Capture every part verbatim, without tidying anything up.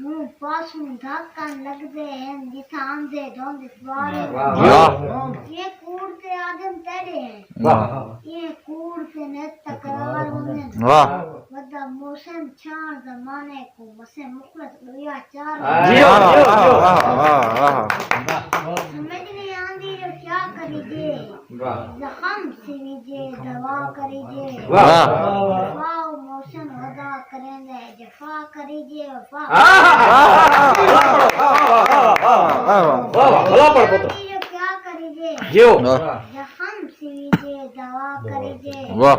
ہوں پاسوں دھاکن لڳدے ہن، جتھاں آندے دھند سوار ہن۔ واہ۔ اے کوڑ تے آدم تیݙے ہن۔ واہ۔ اے کوڑ تے نت تکرار ہوندن۔ واہ۔ ودا موسم چھاݨ زمانے کوں، مسے مخلص ݙویا چار ہن۔ جیو، واہ، جیو، واہ، جیو۔ واہ، واہ، واہ۔ سمجھ نہیں آندی جو کیا کریجے۔ واہ۔ زخم سیویجے، دوا کریجے۔ واہ۔ وفا و محسن ودا کریندے، جفا کریجے، وفا۔ آہ! واہ، واہ، واہ، واہ، واہ، واہ، واہ، واہ، واہ، واہ، بھلا پڑھ پتر۔ جو کیا کریجے؟ جیو۔ واہ۔ زخم سیویجے، دوا کریجے۔ واہ۔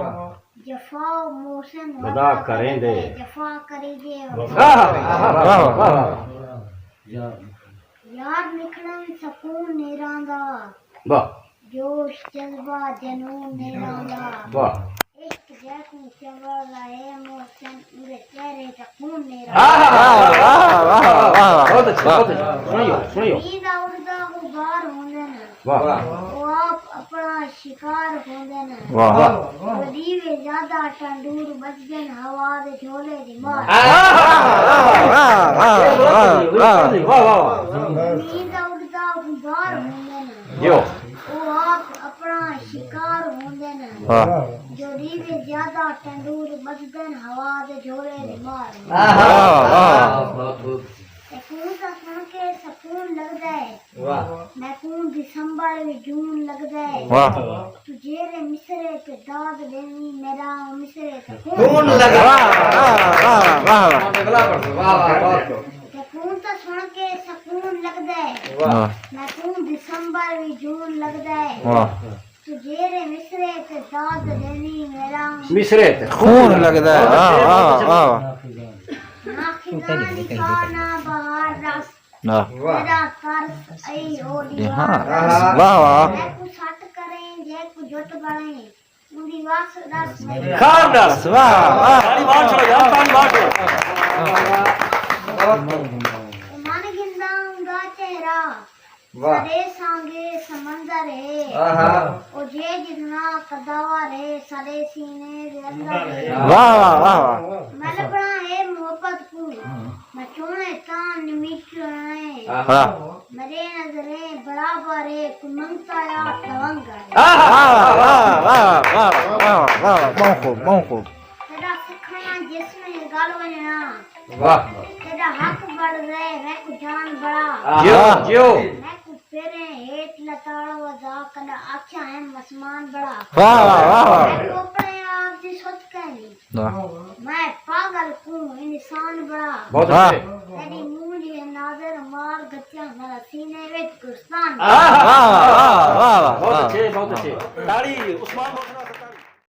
جفا و محسن ودا ودا کریندے۔ کریندے، جفا کریجے، وفا۔ آہ! واہ، واہ، واہ، واہ۔ یار نکھڑن سکون نیراں دا۔ واہ۔ جوش جذبہ جنون نیراں دا۔ واہ۔ عشق جیکوں چنبڑدا ہے محسن، اندے چہرے تے خون نیراں دا۔ آہ، واہ، واہ، واہ، واہ، واہ۔ بہت اچھا، بہت اچھا۔ سݨیو، سݨیو۔ نیند اݙدا غبار ہوندن۔ واہ۔ او آپ اپݨا شکار ہوندن۔ واہ۔ او ݙیوے زیادہ ٹنڈور ٻڄدن ہوا دے جھولے دی مار۔ آہ، واہ، واہ، واہ، واہ۔ نیند اݙدا غبار ہوندن۔ جیو۔ او آپ اپݨا شکار ہوندن۔ واہ۔ جو ݙیوے زیادہ ٹنڈور ٻڄدن ہوا دے جھولے دی مار۔ آہ، واہ، واہ۔ سکون تاں سݨ کے سکون لڳدا ہے۔ واہ۔ میکوں دسمبر وچ جون لڳدا ہے۔ واہ۔ توں جیڑھے مصرعے تے داد ݙیویں، میݙا او مصرعے تے خون خون لڳدا ہے۔ واہ، واہ، واہ، واہ۔ اڳلا پڑھ، واہ، واہ، واہ۔ سکون تاں سݨ کے سکون لڳدا ہے۔ واہ۔ میکوں دسمبر وچ جون لڳدا ہے۔ واہ۔ توں جیڑھے مصرعے تے داد ݙیویں، میݙا او مصرعے تے خون لڳدا ہے۔ واہ، واہ، واہ۔ نہ خزاں نکا نہ بہار رس۔ واہ۔ میݙا ترس ائی او ݙیہاڑ۔ واہ، واہ۔ میکوں سٹ کریں، جیکوں جٹ بݨیں، اوندی وس ݙس میݙی۔ کھار ݙس، واہ، واہ۔ تاڑی مار چھوڑو یار، تاڑی مار چھوڑو۔ من گھندا اوندا چہرہ، واہ۔ سݙے سانگے سمندر ہے۔ آہا۔ او جے جتنا قداور ہے، ساݙے سینے دے اندر ہے۔ واہ، واہ، واہ، واہ۔ میں لبھݨا ہے محبت کوں، میں چوݨے تاں نمٹ رہے۔ آہا۔ میݙے نظریں برابر ہے، کوئی منگتا یا تونگ ہے۔ آہا۔ واہ، واہ، واہ، واہ، واہ، واہ، واہ، واہ، بہت خوب، بہت خوب۔ تیݙا سکھݨا جسم ہے ڳل ونڄݨا۔ واہ۔ تیݙا حق بݨ رہے، میکوں جان بݨا۔ جیو، جیو۔ میکوں پیریں ہیٹھ لتاڑ ودا، کݙاں آکھیا ہے مسمان بݨا۔ واہ، واہ، واہ، واہ۔ میکوں اپݨے آپ دی سوچ کائنی۔ واہ۔ میں پاگل کوں انسان بݨا۔ بہت واہ۔ اچھے۔ تیݙی مونجھ ہے ناظر، مار گھتیاں میݙا سینے وچ گلستان۔ آہ! واہ، واہ، واہ، واہ، واہ۔ بہت اچھے، بہت اچھے۔ تاڑی عثمان